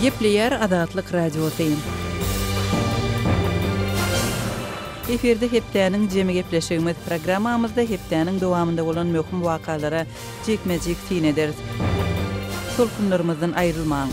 Gepleýär Azatlyk Radiosy. Efirde hepdäniň jemi gepleşigimiz. Programmamyzda hepdäniň dowamynda bolan möhüm wakalara jikme-jik syn ederis. Tolkunlarymyzdan aýrylmaň.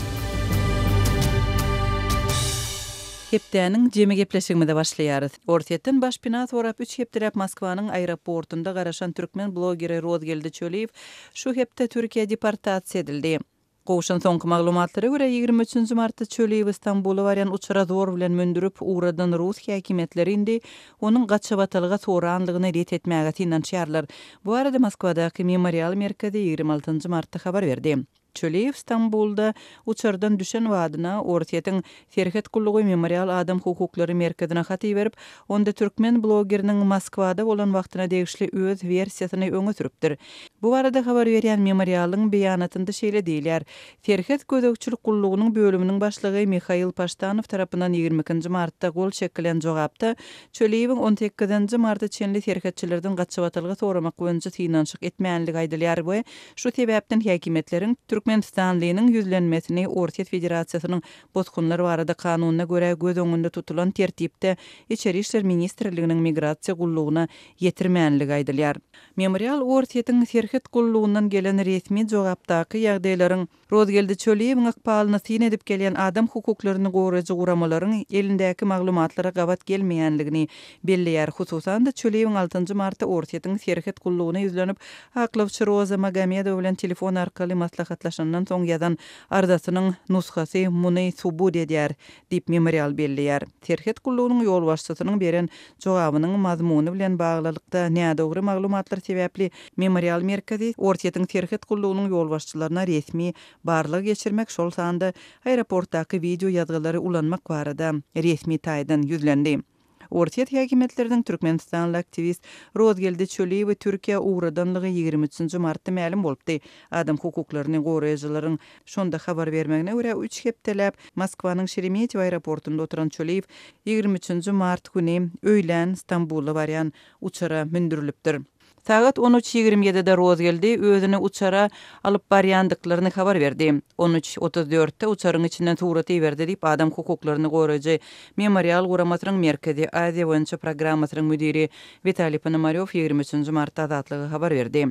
Hepdäniň jemi gepleşigimize başlaýarys. Orsýetden başpena sorap üç hepdeläp Moskwanyň aeroportunda garaşan türkmen blogeri Rozgeldi Çöliýew şu hepde Türkiýä deportasiýa edildi. Gowşan soňky maglumatlara görä, 23 nji martda Çöliýewi Stambula barýan uçara zor bilen mündürip ugradan rus häkimiýetleri indi onuň gaçybatalga soranlygyny ret etmäge synanyşýarlar. Bu barada Moskwadaky Memorial merkezi 26 nji martda habar berdi. Çöliýew Stambulda uçardan düşen badyna Orsýetiň Serhet gullugy Memorial adam hukuklary merkezine hat iberip, onda türkmen blogeriniň Moskwada bolan wagtyna degişli öz wersiýasyny öňe sürüpdir. Bu barada habar berýän Memorialyň beýanatynda şeýle diýilýär, Serhet gözegçilik gullugynyň bölüminiň başlygy Mihail Paştanow tarapyndan 22 nji martda gol çekilen jogapda Çöliýewiň on sekizinji marta çenli serhetçilerden gaçybatalga soramak boýunça synanyşyk etmänligi aýdylýar we Şu sebäpden häkimiýetleriň türkmenistanlynyň ýüzlenmesini Orsýet Federasiýasynyň Bosgunlar barada kanunyna görä göz öňünde tutulan tertipde Içeri işler ministrliginiň Migrasiýa gullugyna ýetirmänligi aýdylýar. Memorial Orsýetiň Serhet gullugyndan gelen resmi jogapdaky ýagdaýlaryň Rozgeldi Çöliýewiň ykbalyna syn edip gelýän adam hukuklaryny goraýjy guramalaryň elindäki maglumatlara gabat gelmeýänligini belleýär. Hususan-da, Çöliýewiň altynjy martda Orsýetiň serhet gullugyna ýüzlenip, aklawçy Roza Magomedowa bilen telefon arkaly maslahatlaşandan soň ýazan arzasynyň nusgasy muny subut edýär, diýip, Memorial belleýär. Serhet gullugynyň ýolbaşçysynyň beren jogabynyň mazmuny bilen baglylykda nädogry maglumatlar sebäpli Memorial merkezi Orsýetiň serhet gullugynyň ýolbaşçylaryna resmi barlag geçirmek, şol sanda aeroportdaky wideo ýazgylary ulanmak barada resmi taýdan ýüzlendi. Orsýet häkimiýetleriniň türkmenistanly aktiwist Rozgeldi Çöliýewi Türkiýä ugradanlygy 23 nji martda mälim bolupdy. Adam hukuklaryny goraýjylaryň şonda habar bermegine görä, üç hepdeläp Moskwanyň Şeremetýewo aeroportunda oturan Çöliýew 23 nji mart güni öýlän Stambula barýan uçara mündürilipdir. Sagat on üç 27-de Rozgeldi özüni uçara alyp barýandyklaryny habar berdi. On üç 34-de uçaryň içinden surat iberdi diýip, adam hukuklaryny goraýjy Memorial guramasynyň Merkezi Aziýa boýunça programmasynyň müdiri Witaliý Ponomarýow 23 nji martda Azatlyga habar berdi.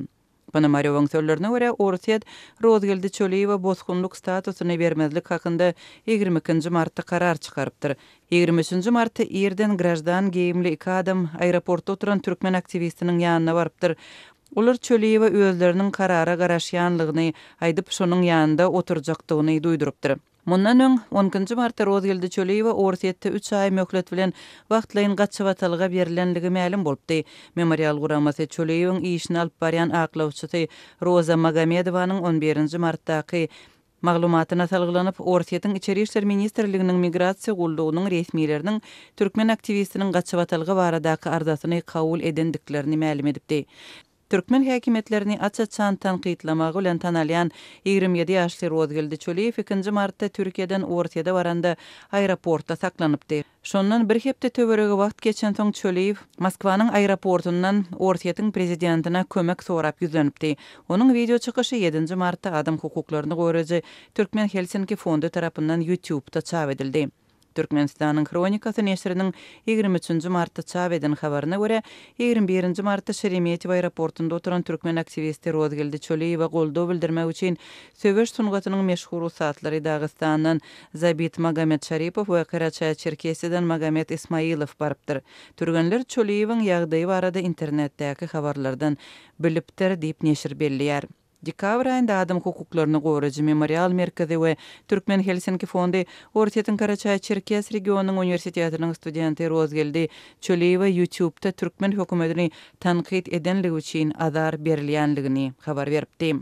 Ponomarýowyň sözlerine görä, Orsýet Rozgeldi Çöliýewe bosgunlyk statusyny bermezlik hakynda 22 nji martda karar çykarypdyr. 23 nji martda irden graždan geýimli iki adam aeroportda oturan türkmen aktiwistiniň ýanyna barypdyr. Olar Çöliýewe özleriniň karara garaşýanlygyny aýdyp, şonuň ýanynda oturjakdygyny duýdurypdyr. Mundan öň, on ikinji martda Rozgeldi Çöliýewe Orsýetde üç aý möhlet bilen wagtlaýyn gaçybatalga berlenligi mälim bolupdy. Memorial guramasy Çöliýewiň işini alyp barýan aklawçysy Roza Magomedowanyň on birinji martdaky maglumatyna salgylanyp, Orsýetiň Içeri işler ministrliginiň Migrasiýa gullugynyň resmileriniň türkmen aktiwistiniň gaçybatalga baradaky arzasyny kabul edendiklerini mälim edipdi. Türkmen häkimiýetlerini aç-açan tankytlamagy bilen tanalýan 27 ýaşly Rozgeldi Çöliýew ikinji martda Türkiýeden Orsýede baranda aeroportda saklanypdy. Şondan bir hepde töweregi wagt geçensoň Çöliýew Moskwanyň aeroportundan Orsýetiň prezidentine kömek sorap ýüzlenipdi. Onuň wideo çykyşy ýedinji martda adam hukuklaryny goraýjy Türkmen Helsinki fondy tarapyndan YouTube-da çap edildi. Türkmenistanyň Hronikasy neşiriniň 23 nji martda çap eden habaryna görä, 21 nji martda Şeremetýewo aeroportunda oturan türkmen aktiwisti Rozgeldi Çöliýewe goldaw bildirmek üçin söweş sungatynyň meşhur ussatlary Dagystandan Zabit Magomed Şaripow we Karaçaý-Çerkesiýadan Magomed Ismailow barypdyr. Türgenler Çöliýewiň ýagdaýy barada internetdäki habarlardan bilipdir diýip, neşir belleýär. Dekabr aýynda adam hukuklaryny goraýjy Memorial merkezi we Türkmen Helsinki fondy Orsýetiň Karaçaý-Çerkes regionynyň uniwersitetiniň studenti Rozgeldi Çöliýewe YouTube-da türkmen hökümetini tankyt edenligi üçin azar berilýänligini habar beripdi.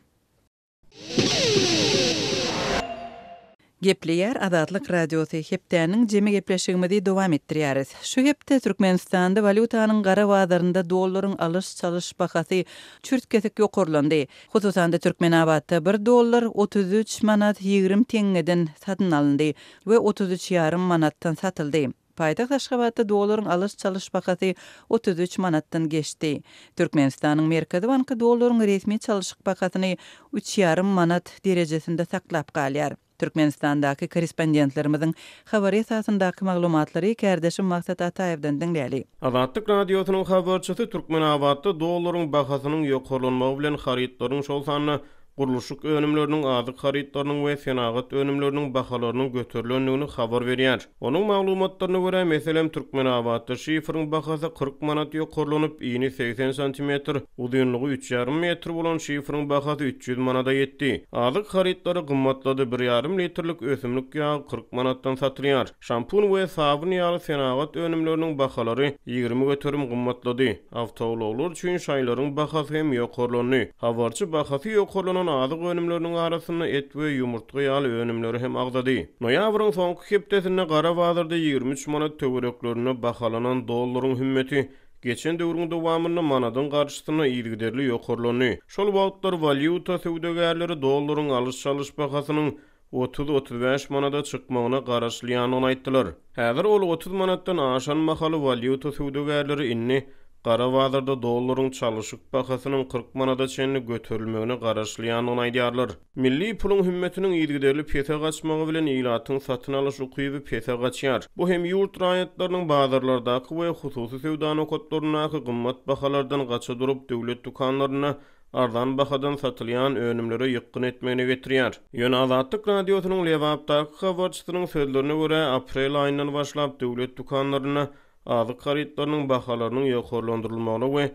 Gepleýär Azatlyk Radiosy, Hepdäniň jemi gepleşigimizi dowam etdirýäris. Şu hepde Türkmenistanda walýutanyň gara bazarynda dollaryň alyş-çalyş bahasy çürt-kesik ýokarlandy. Hususan-da, Türkmenabatda bir dollar 33 manat 20 teňňeden satyn alyndy we 33 ýarym manatdan satyldy. Paýtagt Aşgabatda dollaryň alyş-çalyş bahasy 33 manatdan geçdi. Türkmenistanyň Merkezi banky dollaryň resmi çalşyk bahasyny üç ýarym manat derejesinde saklap galýar. Türkmenistandaky korrespondentlerimiziň habary esasyndaky maglumatlary kärdeşim Maksat Ataýewden diňläli. Azatlyk Radiosynyň habarçysy Türkmenabatda dollaryň bahasynyň ýokarlanmagy bilen harytlaryň, şol sanda gurluşyk önümleriniň, azyk harytlarynyň we senagat önümleriniň bahalarynyň göterilendigini habar berýär. Onuň maglumatlaryna görä, meselem, Türkmenabatda şiferiň bahasy 40 manat ýokarlanyp, ini 80 santimetr, uzynlygy üç ýarym metr bolan şiferiň bahasy 300 manada ýetdi. Azyk harytlary gymmatlady, bir ýarym litrlik ösümlik ýagy 40 manatdan satylýar. Şampun we sabyn ýaly senagat önümleriniň bahalary 20% gymmatlady. Awtoulaglar üçin şaýlaryň bahasy hem ýokarlandy. Habarçy bahasy ýokarlanan azyk önümleriniň arasynda et we ýumurtga ýaly önümleri hem agzady. Noýabryň soňky hepdesinde gara bazarda 23 manat töwereklerinde bahalanan dollaryň hümmeti geçen döwrüň dowamynda manadyň garşysyna yzygiderli ýokarlandy. Şol wagtlar walýuta söwdagärleri dollaryň alyş-çalyş bahasynyň 30-35 manada çykmagyna garaşylýandygyny aýtdylar. Häzir ol 30 manatdan aşan mahaly walýuta söwdagärleri indi gara bazarda dollaryň çalyşyk bahasynyň 40 manada çenli göterilmegine garaşylýandygyny aýdýarlar. Milli puluň hümmetiniň yzygiderli pese gaçmagy bilen ilatyň satyn alyş ukyby pese gaçýar. Bu hem ýurt raýatlarynyň bazarlardaky we hususy söwda nokatlaryndaky gymmat bahalardan gaça durup, döwlet dükanlarynda arzan bahadan satylýan önümlere ýykgyn etmegine getirýär. Ýöne Azatlyk Radiosynyň Lebapdaky habarçysynyň sözlerine görä, aprel aýyndan başlap döwlet dükanlarynda azyk harytlarynyň bahalarynyň ýokarlandyrylmagyna we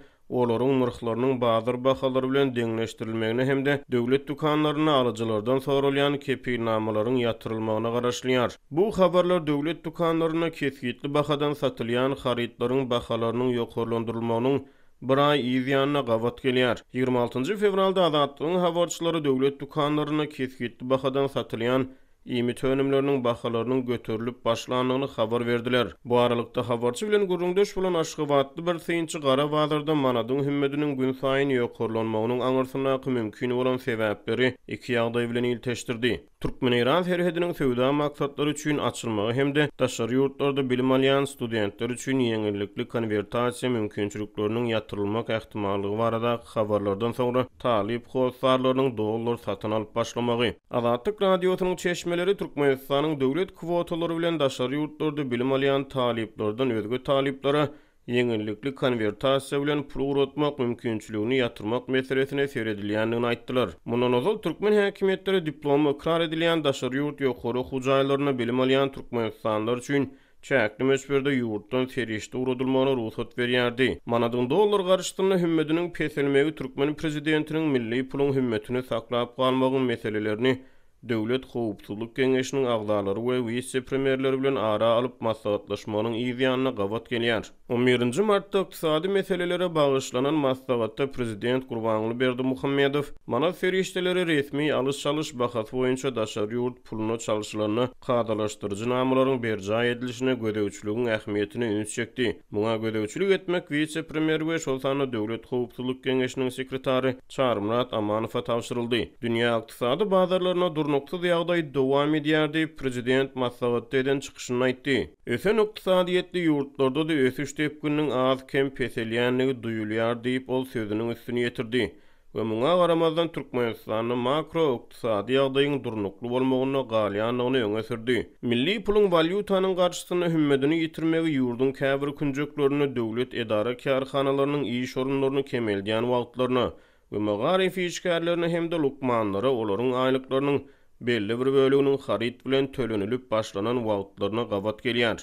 olaryň nyrhlarynyň bazar bahalary bilen deňleşdirilmegine hem-de döwlet dükanlarynda alyjylardan soralýan kepilnamalaryň ýatyrylmagyna garaşylýar. Bu habarlar döwlet dükanlarynda kesgitli bahadan satylýan harytlaryň bahalarynyň ýokarlandyrylmagynyň bir aý yz ýanyna gabat gelýär. 26 fewralda Azatlygyň habarçylary döwlet dükanlarynda kesgitli bahadan satylýan iýmit önümleriniň bahalarynyň göterilip başlandygyny habar berdiler. Bu aralykda, habarçy bilen gürrüňdeş bolan aşgabatly bir synçy gara bazarda manadyň hümmediniň günsaýyn ýokarlanmagynyň aňyrsyndaky mümkin bolan sebäpleri iki ýagdaý bilen ilteşdirdi. Türkmen-eýran serhediniň söwda maksatlary üçin açylmagy hem-de daşary ýurtlarda bilim alýan studentler üçin ýeňillikli konwertasiýa mümkinçilikleriniň ýatyrylmak ähtimallygy baradaky habarlardan soňra talyp hossarlarynyň dollar satyn alyp başlamagy. Azatlyk Radiosynyň çeşmeleri Türkmenistanyň döwlet kwotalary bilen daşary ýurtlarda bilim alýan talyplardan özge talyplara ýeňillikli konwertasiýa bilen pul ugratmak mümkinçiligini ýatyrmak meselesine seredilýändigini aýtdylar. Mundan ozal türkmen häkimiýetleri diplomy ykrar edilýän daşary ýurt ýokary okuw jaýlarynda bilim alýan türkmenistanlylar üçin çäkli möçberde ýurtdan serişde ugradylmagyna rugsat berýärdi. Manadyň dollar garşysynda hümmetiniň peselmegi türkmen prezidentiniň milli puluň hümmetini saklap galmagyň meselelerini Döwlet howpsuzlyk geňeşiniň agzalary we wise-premýerleri bilen ara alyp maslahatlaşmagynyň yz ýanyna gabat gelýär. On birinji martda ykdysady meselelere bagyşlanan maslahatda prezident Gurbanguly Berdimuhamedow manat serişdeleri resmi alyş-çalyş bahasy boýunça daşary ýurt puluna çalşylanda kadalaşdyryjy namalaryň berjaý edilişine gözegçiligiň ähmiýetine üns çekdi. Muňa gözegçilik etmek wise-premýer we şol sanda Döwlet howpsuzlyk geňeşiniň sekretary Çarymyrat Amanowa tabşyryldy. Dünýä ykdysady bazarlarynda durnuksyz ýagdaý dowam edýär diýip, prezident maslahatda eden çykyşynda aýtdy. Ösen ykdysadyýetli ýurtlarda-da ösüş depgininiň az-kem peselýändigi duýulýar diýip, ol sözüniň üstüni ýetirdi we muňa garamazdan Türkmenistanda makroykdysady ýagdaýyň durnukly bolmagynda galýandygyny öňe sürdi. Milli puluň walýutanyň garşysynda hümmedini ýitirmegi ýurduň käbir künjeklerinde döwlet edara-kärhanalarynyň iş orunlaryny kemeldýän wagtlaryna we magaryf işgärlerine hem-de lukmanlara olaryň aýlyklarynyň belli bir böleginiň haryt bilen tölenilip başlanan wagtlaryna gabat gelýär.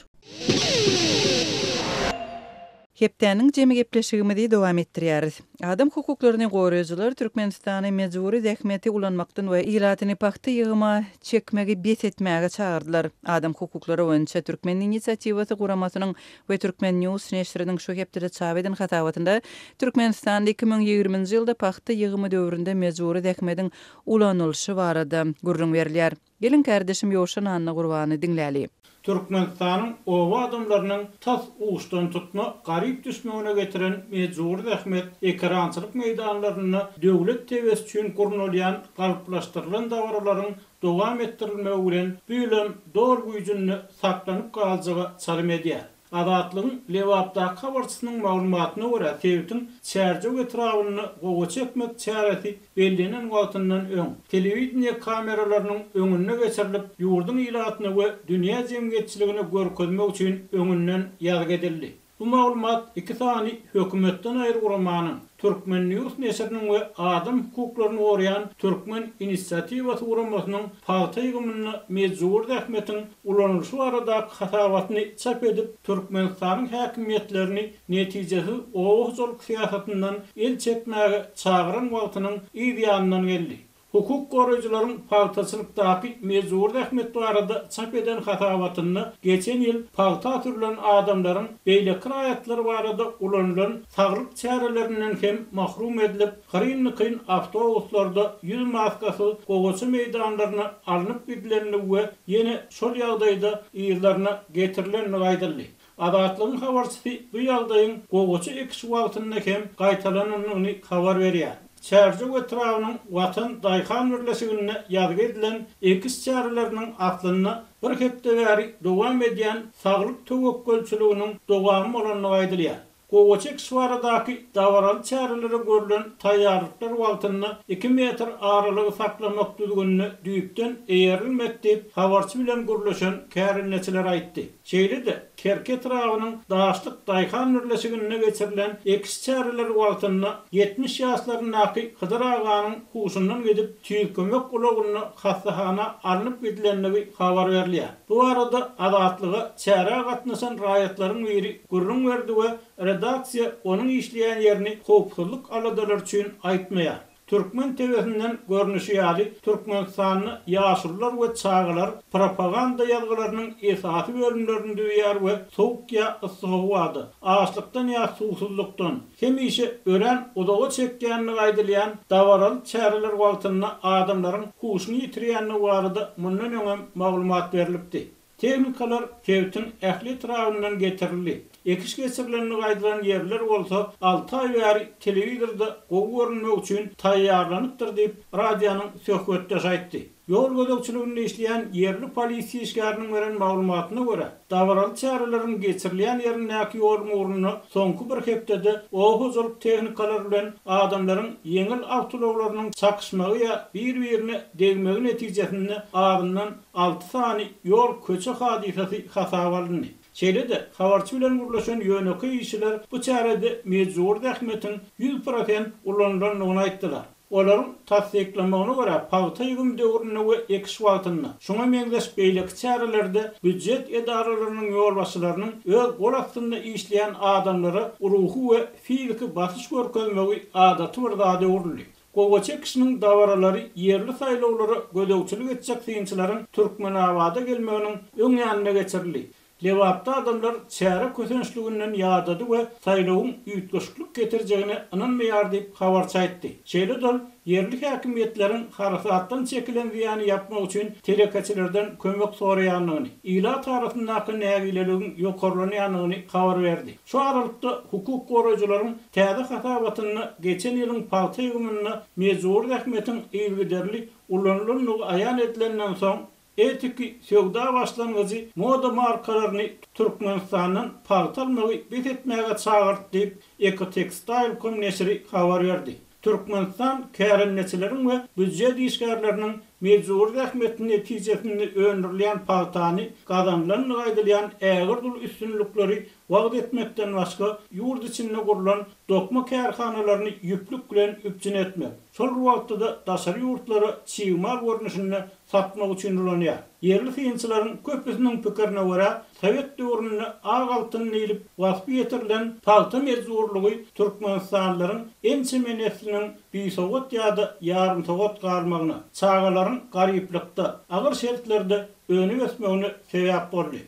Hepdäniň jemi gepleşigimizi dowam etdirýäris. Adam hukuklaryny goraýjylar Türkmenistany mejbury zähmeti ulanmakdan we ilatyny pagta ýygyma çekmegi bes etmäge çagyrdylar. Adam hukuklary boýunça Türkmen inisiatiwasy guramasynyň we Turkmen News neşiriniň şu hepdede çap eden hasabatynda Türkmenistanda 2020-nji ýylda pagta ýygymy döwründe mejbury zähmediň ulanylyşy barada gürrüň berilýär. Geliň kärdeşim Ýowşan Annagurbany diňläli. Türkmenistanyň oba adamlarynyň tas uçdantutma garyp düşmegine getiren mejbury zähmet ekerançylyk meýdanlarynda döwlet tebesi üçin gurnalýan galplaşdyrylan dabaralaryň dowam etdirilmegi bilen bu ýylam doly güýjünde saklanyp galjaga çalym edýär. Azatlygyň Lebapdaky habarçysynyň maglumatyna görä, sebitiň Çärjew etrabynda gowaça ekmek çäresi bellenen wagtyndan öň, telewideniýe kameralarynyň öňünde geçirilip, ýurduň ilatyna we dünýä jemgyýetçiligine görkezmek üçin öňünden ýazgy edildi. Bu maglumat iki sany hökümetden aýry guramanyň, Turkmen News neşiriniň we adam hukuklaryny goraýan Türkmen inisiatiwasy guramasynyň pagta ýygymynda mejbury zähmetiň ulanylyşy baradaky hasabatyny çap edip, Türkmenistanyň häkimiýetlerini netijesiz oba hojalyk syýasatyndan el çekmäge çagyran wagtynyň yz ýanyndan geldi. Hukuk goraýjylaryň pagtaçylykdaky mejbury zähmet barada çap eden hasabatynda geçen ýyl pagta sürlen adamlaryň beýleki raýatlar barada ulanylan saglyk çärelerinden hem mahrum edilip, hyryn-dykyn awtobuslarda ýüz maskasyz gowaça meýdanlaryna alnyp gidilendigi we ýene şol ýagdaýda yzlaryna getirilendigi aýdyldy. Azatlygyň habarçysy bu ýagdaýyň gowaça ekiş wagtynda hem gaýtalanandygyny habar berýär. Çärjew etrabynyň Watan daýhan birleşiginde ýazgy edilen ekiş çäreleriniň aslynda bir hepde bäri dowam edýän saglyk töwekgelçiliginiň dowamy bolandygy aýdylýar. Gowaça ekiş baradaky dabaraly çärelere görlen taýýarlyklar wagtynda iki metr aralygy saklamak düzgünine düýpden eýerilmedi diýip, habarçy bilen gürleşen kärendeçiler aýtdy. Şeýle-de, Kerki etrabynyň Daşlyk daýhan birleşiginde geçirilen ekiş çäreleri wagtynda 70 ýaşlaryndaky Hydyr aganyň huşundan gidip, tiz kömek ulagynda hassahana alnyp gidilendigi habar berilýär. Bu barada Azatlyga çärä gatnaşan raýatlaryň biri gürrüň berdi we redaksiýa onuň işleýän ýerini howpsuzlyk aladalary üçin aýtmaýar. Türkmen TW-sinden görnüşi ýaly, Türkmenistanda ýaşulular we çagalar propaganda ýazgylarynyň esasy bölümlerini düzýär we sowuk ýa yssy howada, açlykdan ýa suwsuzlykdan, hemişe örän uzaga çekýändigi aýdylýan dabaraly çäreler wagtynda adamlaryň huşuny ýitirýändigi barada mundan öňem maglumat berlipdi. Tehnikalar sebitiň ähli etrabyndan getirildi. Ekiş geçirilendigi aýdylan ýerler bolsa alty aý bäri telewizorda gowy görünmek üçin taýýarlanypdyr diýip, radionyň söhbetdeşi aýtdy. Ýol gözegçiliginde işleýän ýerli polisiýa işgäriniň beren maglumatyna görä, dabaraly çäreleriň geçirilýän ýerindäki ýoluň ugrunda soňky bir hepdede oba hojalyk tehnikalary bilen adamlaryň ýeňil awtoulaglarynyň çakyşmagy ýa bir-birine degmegi netijesinde azyndan alty sany ýol-köçe hadysasy hasaba alyndy. Şeýle-de, habarçy bilen gürleşen ýönekeý işçiler bu çärede mejbury zähmetiň 100% ulanylandygyny aýtdylar. Olaryň tassyklamagyna görä, pagta ýygym döwründe we ekiş wagtynda, şuňa meňzeş beýleki çärelerde býujet edaralarynyň ýolbaşçylarynyň öz gol astynda işleýän adamlara ruhy we fiziki basyş görkezmegi adaty bir zada öwrüldi. Gowaça ekişiniň dabaralary ýerli saýlawlara gözegçilik etjek synçylaryň Türkmenabada gelmeginiň öň ýanynda geçirildi. Lebapda adamlar çäre kösençliginden ýadady we saýlawyň üýtgeşiklik getirjegine ynanmaýar diýip, habarçy aýtdy. Şeýle-de ol ýerli häkimiýetleriň harasatdan çekilen zyýany ýapmak üçin telekeçilerden kömek soraýandygyny, ilat arasyndaky nägileligiň ýokarlanýandygyny habar berdi. Şu aralykda, hukuk goraýjylaryň täze hasabatynda geçen ýylyň pagta ýygymynda mejbury zähmetiň yzygiderli ulanylandygy aýan edilenden soň, etiki söwda başlangyjy moda markalaryny Türkmenistandan pagta almagy bes etmäge çagyrdy diýip, Ecotextile. Com neşiri habar berdi. Türkmenistan kärendeçileriň we býujet işgärleriniň mejbury zähmeti netijesinde öndürilýän pagtany gazanylandygy aýdylýan ägirt uly üstünlikleri wagyz etmekden başga ýurt içinde gurlan dokma kärhanalaryny ýüplük bilen üpjün etmek, şol bir wagtda-da daşary ýurtlara çig mal görnüşinde satmak üçin ulanýar. Ýerli synçylaryň köpüsiniň pikirine görä, sowet döwründe ak altyn diýlip waspy ýetirilen pagta mejburlygy türkmenistanlylaryň ençeme nesliniň bisowat ýa-da ýarymsowat galmagyna, çagalaryň garyplykda, agyr şertlerde önüp-ösmegine sebäp boldy.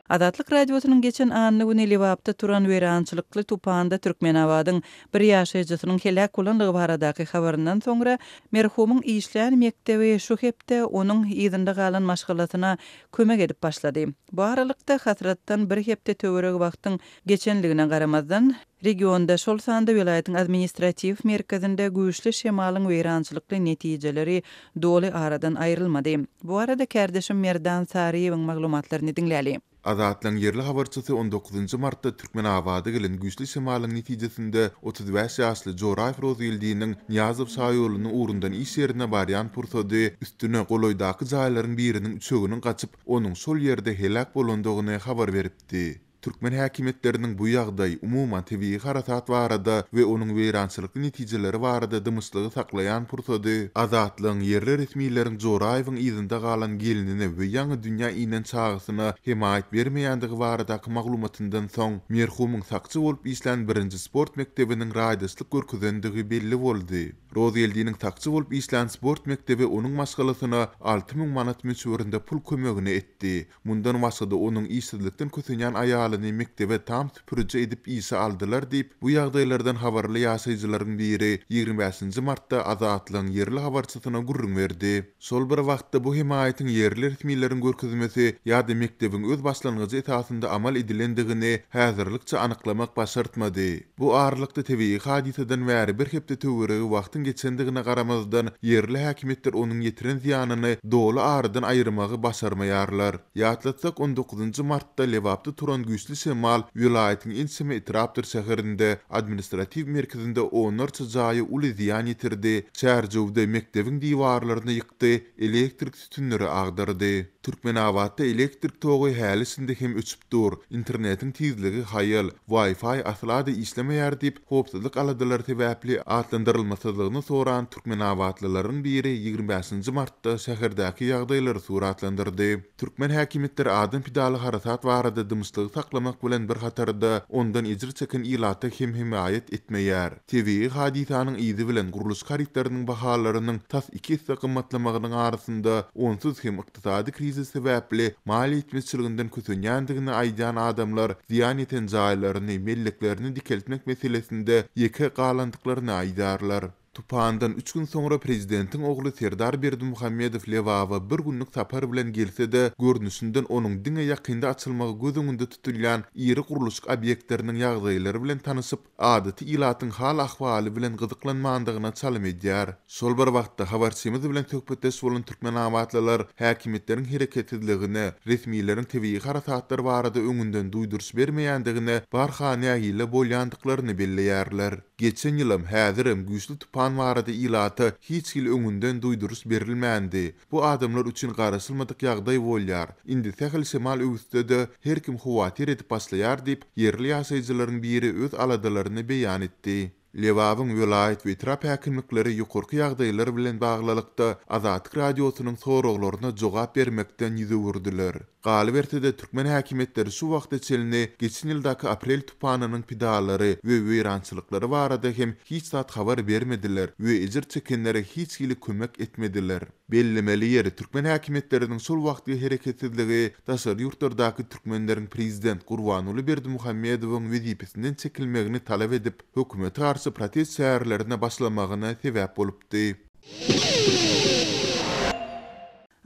Azatlyk Radiosynyň geçen anna güni Lebapda turan weýrançylykly tupanda Türkmenabadyň bir ýaşaýjysynyň heläk bolandygy baradaky habaryndan soňra, merhumyň işlän mekdebi şu hepde onuň yzynda galan maşgalasyna kömek edip başlady. Bu aralykda, hasratdan bir hepde töweregi wagtyň geçenligine garamazdan, regionda, şol sanda welaýatyň administratiw merkezinde güýçli şemalyň weýrançylykly netijeleri doly aradan aýrylmady. Bu barada kärdeşim Merdan Saryýewiň maglumatlaryny diňläli. Azatlygyň ýerli habarçysy on dokuzynjy martda Türkmenabada gelen güýçli şemalyň netijesinde 35 ýaşly Joraýew Rozgeldiniň Nyýazow şaýolunyň ugrundan iş ýerine barýan pursady üstüne golaýdaky jaýlaryň biriniň üçeginiň gaçyp, onuň şol ýerde heläk bolandygyny habar beripdi. Türkmen häkimiýetleriniň bu ýagdaý, umuman, tebigy harasat barada we onuň weýrançylykly netijeleri barada dymyşlygy saklaýan pursady Azatlygyň ýerli resmileriň Joraýewiň yzynda galan gelnine we ýaňy dünýä inen çagasyna hemaýat bermeýändigi baradaky maglumatyndan soň, merhumyň sakçy bolup işlän birinji sport mekdebiniň raýdaşlyk görkezendigi belli boldy. Rozgeldiniň sakçy bolup işlän sport mekdebi onuň maşgalasyna 6000 manat möçberinde pul kömegini etdi. Mundan başga-da onuň işsizlikden kösenýän aýalyny mekdebe tam süpüriji edip işe aldylar diýip, bu ýagdaýlardan habarly ýaşaýjylaryň biri 25 nji martda Azatlygyň ýerli habarçysyna gürrüň berdi. Şol bir wagtda bu hemaýatyň ýerli resmileriň görkezmesi ýa-da mekdebiň öz başlangyjy esasynda amal edilendigini häzirlikçe anyklamak başartmady. Bu aralykda tebigy hadysadan bäri bir hepde töweregi wagtyň geçendigine garamazdan, ýerli häkimiýetler onuň ýetiren zyýanyny doly aradan aýyrmagy başarmaýarlar. Ýatlatsak, on dokuzynjy martda Lebapda turan güýçli şemal welaýatyň ençeme etrapdyr şäherinde, administratiw merkezinde onlarça jaýa uly zyýan ýetirdi, Çärjewde mekdebiň diwarlaryny ýykdy, elektrik sütünleri agdardy. Türkmenabatda elektrik togy häli-şindi hem öçüp dur, internetiň tizligi haýal, Wi-Fi asla-da işlemeýär diýip, howpsuzlyk aladalary sebäpli atlandyrylmasyzlygyny soran türkmenabatlylaryň biri 25 nji martda şäherdäki ýagdaýlary suratlandyrdy. Türkmen häkimiýetleri adam pidaly harasat barada dymyşlygy saklamak bilen bir hatarda, ondan ejir çeken ilata hem hemaýat etmeýär. Tebigy hadysanyň yzy bilen gurluşyk harytlarynyň bahalarynyň tas iki esse gymmatlamagynyň arasynda, onsuz hem ykdysady krizis sebäpli maliýe ýetmezçiliginden kösenýändigini aýdýan adamlar zyýan ýeten jaýlaryny, melleklerini dikeltmek meselesinde ýeke galandyklaryny aýdýarlar. Tupandan üç gün soňra prezidentiň ogly Serdar Berdimuhamedow Lebaba bir günlük sapar bilen gelse-de, görnüşinden onuň diňe ýakynda açylmagy göz öňünde tutulýan iri gurluşyk obýektleriniň ýagdaýlary bilen tanyşyp, adaty ilatyň hal-ahwaly bilen gyzyklanmandygyna çalym edýär. Şol bir wagtda, habarçymyz bilen söhbetdeş bolan türkmenabatlylar häkimiýetleriň hereketsizligine, resmileriň tebigy harasatlar barada öňünden duýduryş bermeýändigine barha nägile bolýandyklaryny belleýärler. Geçen ýylam, häzirem güýçli tupan barada ilata hiç hili öňünden duýduryş berilmändi. Bu adamlar üçin garaşylmadyk ýagdaý bolýar. Indi sähel şemal öwüsse-de, her kim howatyr edip başlaýar diýip, ýerli ýaşaýjylaryň biri öz aladalaryny beýan etdi. Lebabyň welaýat we etrap häkimlikleri ýokarky ýagdaýlar bilen baglylykda Azatlyk Radiosynyň soraglaryna jogap bermekden ýüz öwürdiler. Galyberse-de, türkmen häkimiýetleri şu wagta çenli geçen ýyldaky aprel tupanynyň pidalary we weýrançylyklary barada hem hiç zat habar bermediler we ejir çekenlere hiç hili kömek etmediler. Bellemeli ýeri, türkmen häkimiýetleriniň şol wagtky hereketsizligi daşary ýurtlardaky türkmenleriň prezident Gurbanguly Berdimuhamedowyň wezipesinden çekilmegini talap edip, hökümete garşy protest çärelerine başlamagyna sebäp bolupdy.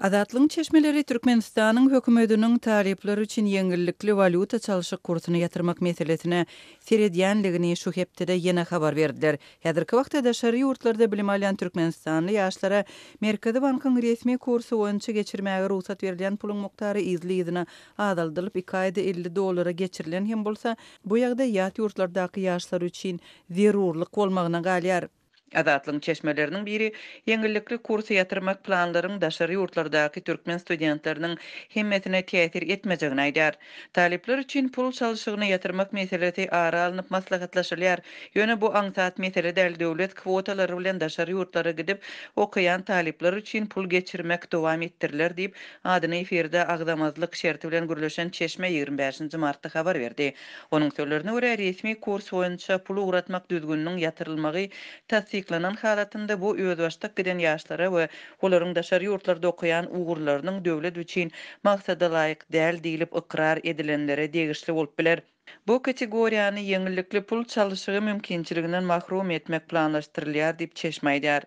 Azatlygyň çeşmeleri Türkmenistanyň hökümetiniň talyplar üçin ýeňillikli walýuta çalşyk kursuny ýatyrmak meselesine seredýänligini şu hepdede ýene habar berdiler. Häzirki wagtda daşary ýurtlarda bilim alýan türkmenistanly ýaşlara Merkezi bankyň resmi kursy boýunça geçirmäge rugsat berilýän puluň mukdary yzly-yzyna azaldylyp, iki aýda 50 dollara geçirilen hem bolsa, bu ýagdaý ýat ýurtlardaky ýaşlar üçin zerurlyk bolmagyna galýar. Azatlygyň çeşmeleriniň biri ýeňillikli kursy ýatyrmak planlaryň daşary ýurtlardaky türkmen studentleriniň hemmesine täsir etmejegini aýdýar. Talyplar üçin pul çalşygyny ýatyrmak meselesi ara alnyp maslahatlaşylýar. Ýöne bu aňsat mesele däl, döwlet kwotalary bilen daşary ýurtlara gidip okaýan talyplar üçin pul geçirmek dowam etdiriler diýip, adyny efirde agzamazlyk şerti bilen gürleşen çeşme 25-nji martda habar berdi. Onuň sözlerine görä, resmi kurs boýunça pul ugratmak düzgüniniň ýatyrylmagy tassyk. tassyklanan halatynda bu özbaşdak giden ýaşlara we olaryň daşary ýurtlarda okaýan ugurlarynyň döwlet üçin maksadalaýyk däl diýlip ykrar edilenlere degişli bolup biler. Bu kategoriýany ýeňillikli pul çalyşygy mümkinçiliginden mahrum etmek planlaşdyrylýar diýip, çeşme aýdýar.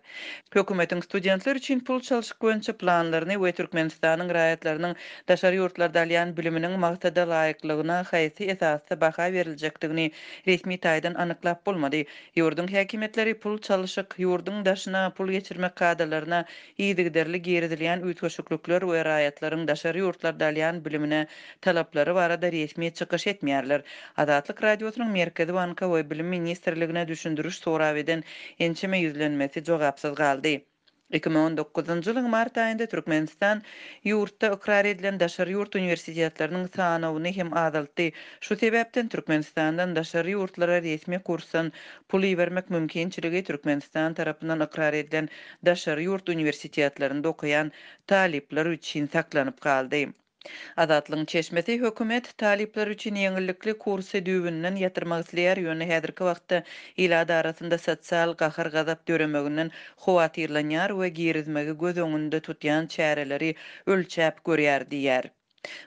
Hökümetiň studentler üçin pul çalşyk boýunça planlaryny we Türkmenistanyň raýatlarynyň daşary ýurtlarda alýan biliminiň maksada laýyklygyna haýsy esasda baha beriljekdigini resmi taýdan anyklap bolmady. Ýurduň häkimiýetleri pul çalyşyk, ýurduň daşyna pul geçirmek kadalaryna yzygiderli girizilýän üýtgeşiklikler we raýatlaryň daşary ýurtlarda alýan bilimine talaplary barada resmi çykyş etmeýärler. Azatlyk Radiosynyň Merkezi banka we Bilim ministrligine düşündiriş sorap eden ençeme ýüzlenmesi jogapsyz galdy. 2019-njy ýylyň mart aýynda Türkmenistan ýurtda ykrar edilen daşary ýurt uniwersitetleriniň sanawyny hem azaltdy. Şu sebäpden Türkmenistandan daşary ýurtlara resmi kursdan pul ibermek mümkinçiligi Türkmenistan tarapyndan ykrar edilen daşary ýurt uniwersitetlerinde okaýan talyplar üçin saklanyp galdy. Azatlygyň çeşmesi hökümet talyplar üçin ýeňillikli kursy düýbünden ýatyrmak isleýär, ýöne häzirki wagtda ilat arasynda sosial gahar-gazap döremeginden howatyrlanýar we girizmegi göz öňünde tutýan çäreleri ölçäp görýär diýýär.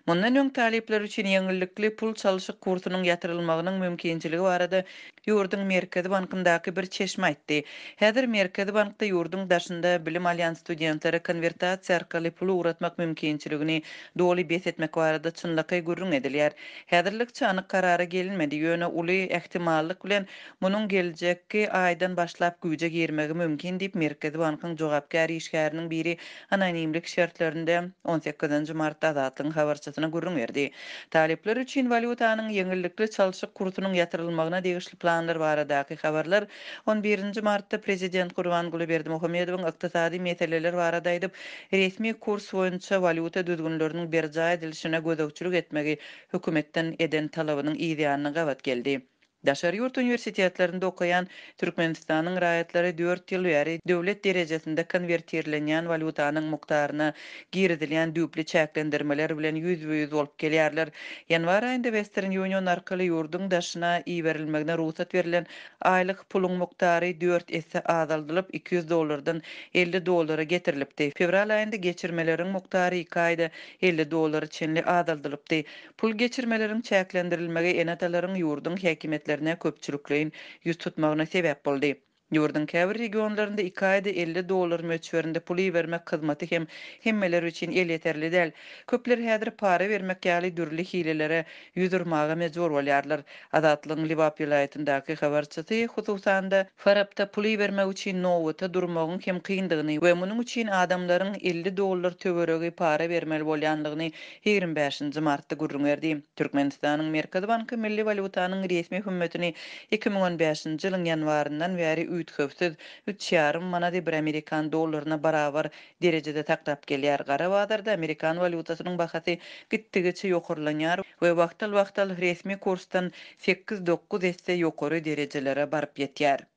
Mundan öň talyplar üçin ýeňillikli pul çalşyk kursunyň ýatyrylmagynyň mümkinçiligi barada ýurduň Merkezi bankyndaky bir çeşme aýtdy. Häzir Merkezi bankda ýurduň daşynda bilim alýan studentlere konwertasiýa arkaly pul ugratmak mümkinçiligini doly bes etmek barada çynlakaý gürrüň edilýär. Häzirlikçe anyk karara gelinmedi, ýöne uly ähtimallyk bilen munuň geljekki aýdan başlap güýje girmegi mümkin diýip, Merkezi bankyň jogapkär işgäriniň biri anonimlik şertlerinde on sekizinji martda Azatlygyň habarçysyna gürrüň berdi. Talyplar üçin walýutanyň ýeňillikli çalşyk kursunyň ýatyrylmagyna degişli planlar baradaky habarlar on birinji martda prezident Gurbanguly Berdimuhamedowyň ykdysady meseleler barada aýdyp, resmi kurs boýunça walýuta düzgünleriniň berjaý edilişine gözegçilik etmegi hökümetden eden talabynyň yzýanyna gabat geldi. Daşary ýurt uniwersitetlerinde okaýan Türkmenistanyň raýatlary dört ýyl bäri döwlet derejesinde konwertirlenýän walýutanyň mukdaryna girizilýän düýpli çäklendirmeler bilen ýüzbe-ýüz bolup gelýärler. Ýanwar aýynda Western Union arkaly ýurduň daşyna iberilmegine rugsat berlen aýlyk puluň mukdary dört esse azaldylyp, 200 dollardan 50 dollara getirilipdi. Fewral aýynda geçirmeleriň mukdary iki aýda 50 dollara çenli azaldylypdy. Pul geçirmeleriň çäklendirilmegi ene-atalaryň ýurduň häkimiýetlerine köpçülikleýin ýüz tutmagyna sebäp boldy. Ýurduň käbir regionlarynda iki aýda 50 dollar möçberinde pul ibermek hyzmaty hem hemmeler üçin elýeterli däl. Köpler häzir para bermek ýaly dürli hilelere ýüz urmaga mejbur bolýarlar. Azatlygyň Lebap welaýatyndaky habarçysy, hususan-da, Farapda pul ibermek üçin nobata durmagyň hem kyndygyny we munuň üçin adamlaryň 50 dollar töweregi para bermeli bolýandygyny 25-nji martda gürrüň berdi. Türkmenistanyň Merkezi banky milli walýutanyň resmi hümmetini 2015-nji ýylyň ýanwaryndan bäri üýtgewsiz, üç ýarym manady bir amerikan dollaryna barabar derejede saklap gelýär. Gara bazarda amerikan walýutasynyň bahasy gitdigiçe ýokarlanýar we wagtal-wagtal resmi kursdan sekiz-dokuz esse ýokary derejelere baryp ýetýär.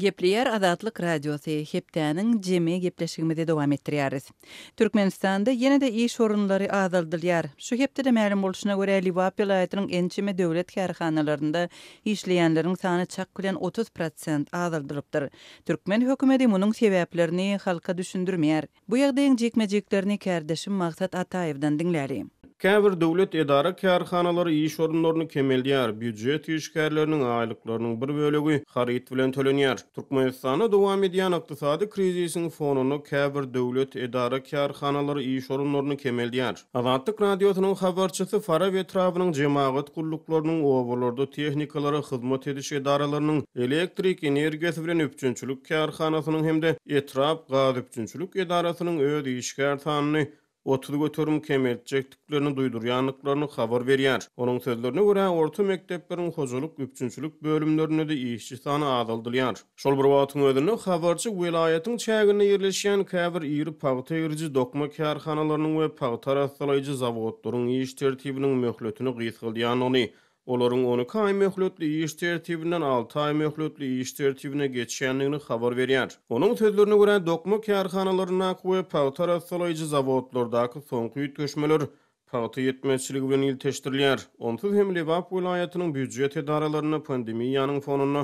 Gepleýär Azatlyk Radiosy, Hepdäniň jemi gepleşigimizi dowam etdirýäris. Türkmenistanda ýene-de iş orunlary azaldylýar. Şu hepdede mälim bolşuna görä, Lebap welaýatynyň ençeme döwlet kärhanalarynda işleýänleriň sany çak bilen 30% azaldylypdyr. Türkmen hökümeti munuň sebäplerini halka düşündirmeýär. Bu ýagdaýyň jikme-jiklerini kärdeşim Maksat Ataýewden diňläli. Käbir döwlet edara-kärhanalary iş orunlaryny kemeldýär, býujet işgärleriniň aýlyklarynyň bir bölegi haryt bilen tölenýär. Türkmenistanda dowam edýän ykdysady krizisiň fonunda käbir döwlet edara-kärhanalary iş orunlaryny kemeldýär. Azatlyk Radiosynyň habarçysy Farap etrabynyň jemagat gulluklarynyň, obalarda tehnikalara hyzmat ediş edaralarynyň, elektrik energiýasy bilen üpjünçilik kärhanasynyň hem-de etrap gazüpjünçilik edarasynyň öz işgär sanyny 30% kemeltjekdiklerini duýdurýandyklaryny habar berýär. Onuň sözlerine görä, orta mekdepleriň hojalyk üpjünçilik bölümlerinde-de işçi sany azaldylýar. Şol bir wagtyň özünde, habarçy welaýatyň çäginde ýerleşýän käbir iri pagta egriji dokma kärhanalarynyň we pagta arassalaýjy zawodlaryň iş tertibiniň möhletini gysgaldýandygyny, olaryň 12 aý möhletli iş tertibinden alty aý möhletli iş tertibine geçýändigini habar berýär. Onuň sözlerine görä, dokma kärhanalaryndaky we pagta arassalaýjy zawodlardaky soňky üýtgeşmeler. Pagta ýetmezçiligi bilen ilteşdirilýär. Onsuz hem Lebap welaýatynyň býujet edaralarynda pandemiýanyň fonunda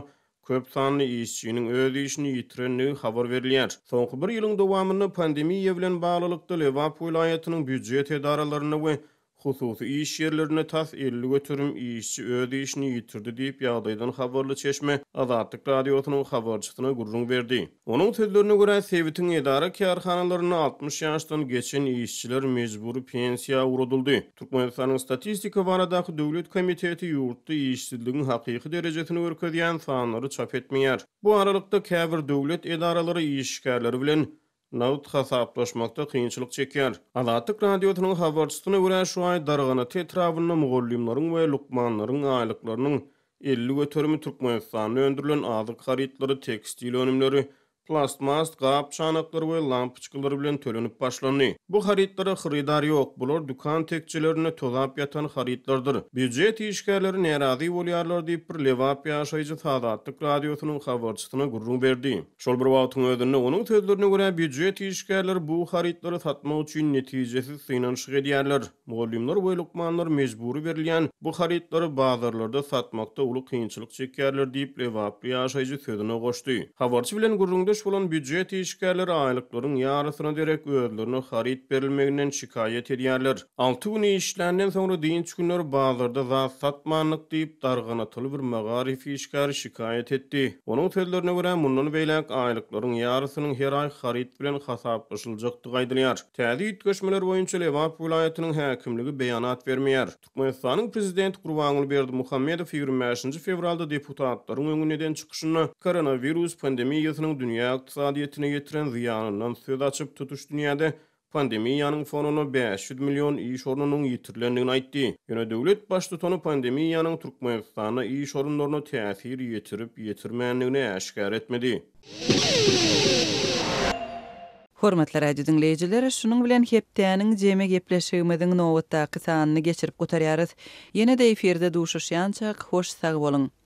köp sanly işçiniň öz işini ýitirendigi habar berilýär. Soňky bir ýylyň dowamynda pandemiýa bilen baglylykda Lebap welaýatynyň býujet edaralarynda we hususy iş ýerlerinde tas 50% işçi öz işini ýitirdi diýip, ýagdaýdan habarly çeşme Azatlyk Radiosynyň habarçysyna gürrüň berdi. Onuň sözlerine görä, sebitiň edara-kärhanalarynda 60 ýaşdan geçen işçiler mejbury pensiýa ugradyldy. Türkmenistanyň Statistika baradaky döwlet komiteti ýurtda işsizligiň hakyky derejesini görkezýän sanlary çap etmeýär. Bu aralykda, käbir döwlet edaralary işgärleri bilen nagt hasaplaşmakda kynçylyk çekýär. Azatlyk Radiosynyň habarçysyna görä, şu aý Darganata etrabynda mugallymlaryň we lukmanlaryň aýlyklarynyň 50 göterimi Türkmenistanda öndürilen azyk harytlary, tekstil önümleri, plastmas gap-çanaklar we lampoçkalar bilen tölenip başlandy. Bu harytlara hyrydar ýok, bular dükan tekjelerinde tozap ýatan harytlardyr. Býujet işgärleri närazy bolýarlar diýip, bir lebap ýaşaýjysy Azatlyk Radiosynyň habarçysyna gürrüň berdi. Şol bir wagtyň özünde, onuň sözlerine görä, býujet işgärleri bu harytlary satmak üçin netijesiz synanyşyk edýärler. Mugallymlar we lukmanlar mejbury berilýän bu harytlary bazarlarda satmakda uly kynçylyk çekýärler diýip, lebaply ýaşaýjy sözüne goşdy. Habarçy bilen gürrüňdeş bolan býujet işgärleri aýlyklaryň ýarysyna derek özlerine haryt berilmeginden şikaýat edýärler. Alty gün işländen soňra dynç günleri bazarda zat satmandyk diýip, darganatyly bir magaryf işgäri şikaýat etdi. Onuň sözlerine görä, mundan beýläk aýlyklaryň ýarysynyň her aý haryt bilen hasaplaşyljakdygy aýdylýar. Täze üýtgeşmeler boýunça Lebap welaýatynyň häkimligi beýanat bermeýär. Türkmenistanyň Prezidenti Gurbanguly Berdimuhamedow 25-nji fewralda deputatlaryň öňünde eden çykyşynda koronawirus pandemiýasynyň dünýä ykdysadyýetine ýetiren zyýanyndan söz açyp, tutuş dünýäde pandemiýanyň fonunda 500 million iş ornunyň ýitirilendigini aýtdy. Ýöne döwlet baştutany pandemiýanyň Türkmenistanda iş orunlaryna täsir ýetirip-ýetirmändigini äşgär etmedi. Hormatly radio diňleýjiler, şunuň bilen hepdäniň jemi gepleşigimiziň nobatdaky sanyny geçirip gutarýarys. Ýene-de efirde duşuşýançak, hoş sag boluň!